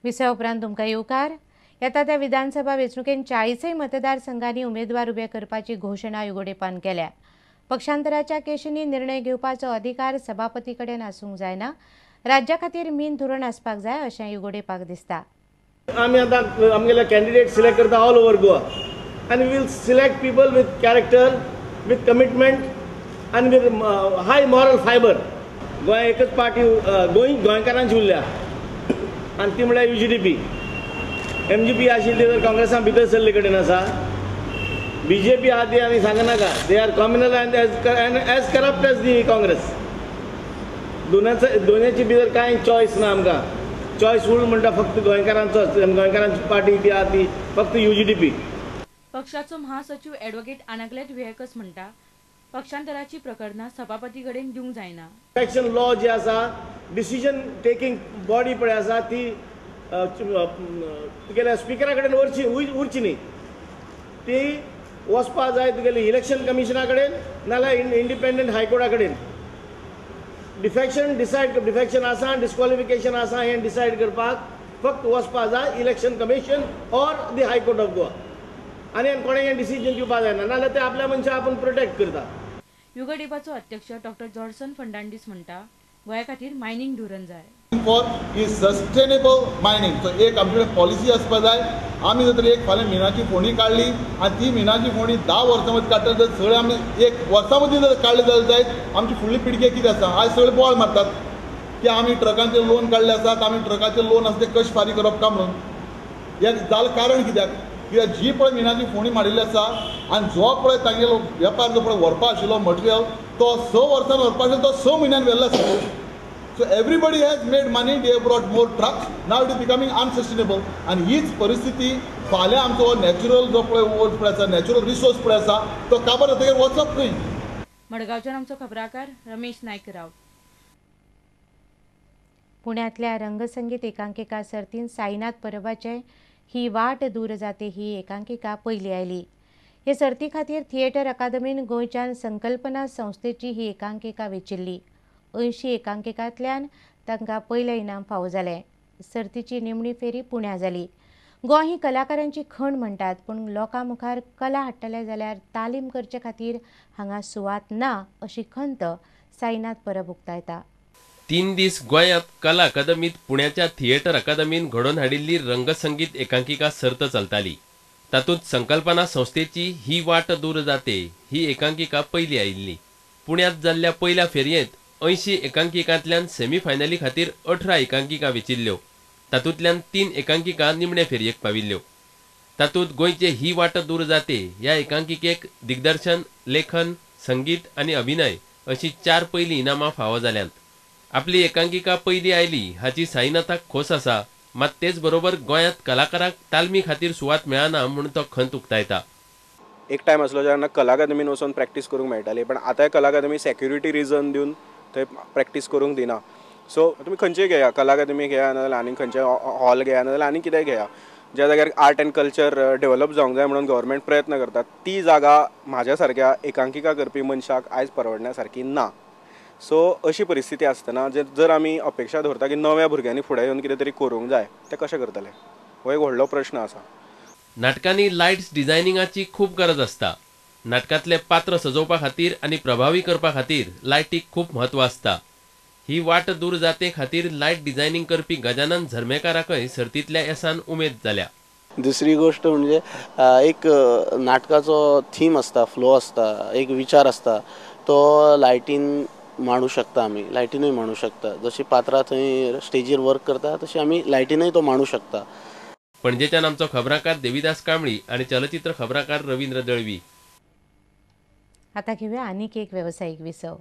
विसवा उपरांत तुमकां येवकार. येता त्या विधानसभा वेंचणुकेन 40 मतदारसंघांनी उमेदवार उबे करपाची घोशणा युगोडेपान केल्या. पक्षांतराच्या केशींनी निर्णय घेवपाचो अधिकार सभापती कडेन आसूंक जायना. राज्या खातीर मीन धोरण आसपाक जाय अशें युगोडेपाक दिसता. आमी आतां आमगेले कॅन्डिडेट सिलेक्ट करता ऑल ओवर गोवा आनी we'll select people with character, with commitment आनी with high moral fibre. Goem एकच पार्टी गोंय गोंयकारांची उरल्या आनी ती म्हळ्यार UGDP. MGP आशिल्ली तर काँग्रेसान भितर सरले कडेन आसा. बीजेपी आहा ती आनी सांगनाका, they are communal and as corrupt as the Congress. दोनाची भितर कांय चॉयस ना आमकां. चॉयस उर म्हणटा फक्त गोंयकारांचोच, गोंयकारांची पार्टी ती आहा ती फक्त UGDP. पक्षाचो महासचिव ॲडव्होकेट आनाग्लेट व्हिएकस म्हणटा पक्षांतराची प्रकरणां सभापती कडेन दिवंक जायना. इलेक्शन लॉ जे आसा, डिसिजन टेकिंग बॉडी पळय आसा ती तुगेल्या स्पिकरा कडेन उरची उरची न्ही, ती वचपा जाय तुगेली इलेक्शन कमिशना कडेन नाल्यार इंडिपेंडंट हायकोर्टा कडेन. डिफेक्शन डिसायड, डिफेक्शन आसा डिस्क्वॉलिफिकेशन आसा हें डिसायड करपाक फक्त वचपा जाय election commission or the high court of Goa. आनी कोणें हें डिसिजन दिवपा जायना, नाल्यार ते आपल्या मनशाक आपूण प्रोटेक्ट करता. युगोडेपाचो अध्यक्ष डॉक्टर जॉर्सन फर्नांडीस म्हणटा गोंया खातीर मायनिंग धोरण जाय. For is sustainable mining. So एक आमचे कडेन पॉलिसी आसपा जाय. आमी जर तर एक फाल्यां मिनाची फोंडी काडली आनी ती मिनाची फोंडी 10 वर्सां मदीं काडटले जर सगळे आमी एक वर्सां मदीं जर काडले जाल्यार जायत आमची फुडली पिळगी कितें आसा. आयज सगळे बोवाळ मारतात की आमी ट्रकांचे लोन काडले आसात, आमी ट्रकाचे लोन आसा ते कशें फारीक करप काय म्हणून. हें जालें कारण कित्याक, कित्याक जी पळय मिनाची फोंडी मारिल्ली आसा आनी जो पळय तांगेलो वेपार जो पळय व्हरपा आशिल्लो मटेरियल तो 6 वर्सांन व्हरपा आशिल्लो तो 6 म्हयन्यान व्हेल्लो आसा. So everybody has made money, they have brought more trucks, now it is becoming unsustainable. आनी हीच परिस्थिती फाल्यां आमचो नॅचरल जो पळय वोट पळय आसा, नॅचरल रिसोर्स पळय आसा तो काबार जातकीर वचप खंय. मडगांवच्यान आमचो खबराकार रमेश नायक राव. पुण्यांतल्या रंगसंगीत एकांकिका सर्तीन साईनाथ परबाचे ही वाट दूर जाते ही एकांकिका पयली आयली. हे सर्ती खातीर थिएटर अकादमीन गोंयच्यान संकल्पना संस्थेची ही एकांकिका वेंचिल्ली. 80 एकांकिकांतल्यान तांकां पयलें इनाम फावो जालें. सर्तीची निमणी फेरी पुण्या जाली. गोंय ही कलाकारांची खण म्हणटात, पूण लोकां मुखार कला हाडटले जाल्यार तालीम करचे खातीर हांगा सुवात ना अशी खंत साईनाथ परब उक्तायता. 3 दीस गोंयांत कला अकादमीत पुण्याच्या थिएटर अकादमीन घडोवन हाडिल्ली रंगसंगीत एकांकिका सर्त चलताली. तातूंत संकल्पना संस्थेची ही वाट दूर जाते ही एकांकिका पयली आयिल्ली. पुण्यांत जाल्ल्या पयल्या फेरयेंत 80 एकांकिकांतल्यान सेमीफायनली खातीर 18 एकांकिका वेंचिल्ल्यो. तातूंतल्यान 3 एकांकिका निमणे फेरयेक पाविल्ल्यो. तातूंत गोंयचे ही वाट दूर जाते ह्या एकांकिकेक दिग्दर्शन, लेखन, संगीत आनी अभिनय अशी 4 पयलीं इनामां फावो जाल्यांत. आपली एकांकिका पयली आयली हाची साईनाथाक खोस आसा, मात तेच बरोबर गोंयांत कलाकारांक तालमी खातीर सुवात मेळना म्हूण तो खंत उक्तायता. एक टायम आसलो जेन्ना कला अकादमीन वचून प्रॅक्टीस करूंक मेळटाली, पण आतां कला अकादमी सेक्युरिटी रिजन दिवन थंय प्रॅक्टीस करूंक दिना. सो तुमी खंयचेय घेया, कला अकादमी घेया नाजाल्यार आनी खंयचे हॉल घेया नाजाल्यार आनी कितेंय घेया, ज्या जाग्यार आर्ट एंड कल्चर डेव्हलप जावंक जाय म्हणून गव्हर्मेंट प्रयत्न करता ती जागा म्हाज्या सारक्या एकांकिका करपी मनशाक आयज परवडण्या सारकी ना. सो अशी परिस्थिती आसतना जर आमी अपेक्षा दवरता की नव्या भुरग्यांनी फुडें येवन कितें तरी करूंक जाय, तें कशें करतले हो एक व्हडलो प्रश्न आसा. नाटकांनी लायट्स डिझायनिंगाची खूब गरज आसता. नाटकांतले पात्र सजोवपा खातीर आनी प्रभावी करपा खातीर लायटीक खूब म्हत्व आसता. ही वाट दूर जाते खातीर लायट डिझायनिंग करपी गजानन झर्मेकाराकय सर्तींतल्या येसान उमेद जाल्या. दुसरी गोष्ट म्हणजे एक नाटकाचो थीम आसता, फ्लो आसता, एक विचार आसता, तो लायटीन मांडू शकता आमी, लायटीनूय मांडू शकता. जशी पात्रां थंय स्टेजीर वर्क करता तशी आमी लायटीनूय तो मांडू शकता. पणजेच्यान आमचो खबराकार देवीदास कांबळी आनी चलचित्र खबराकार रवींद्र दळवी. आता घेऊया आणखी एक व्यावसायिक विसव.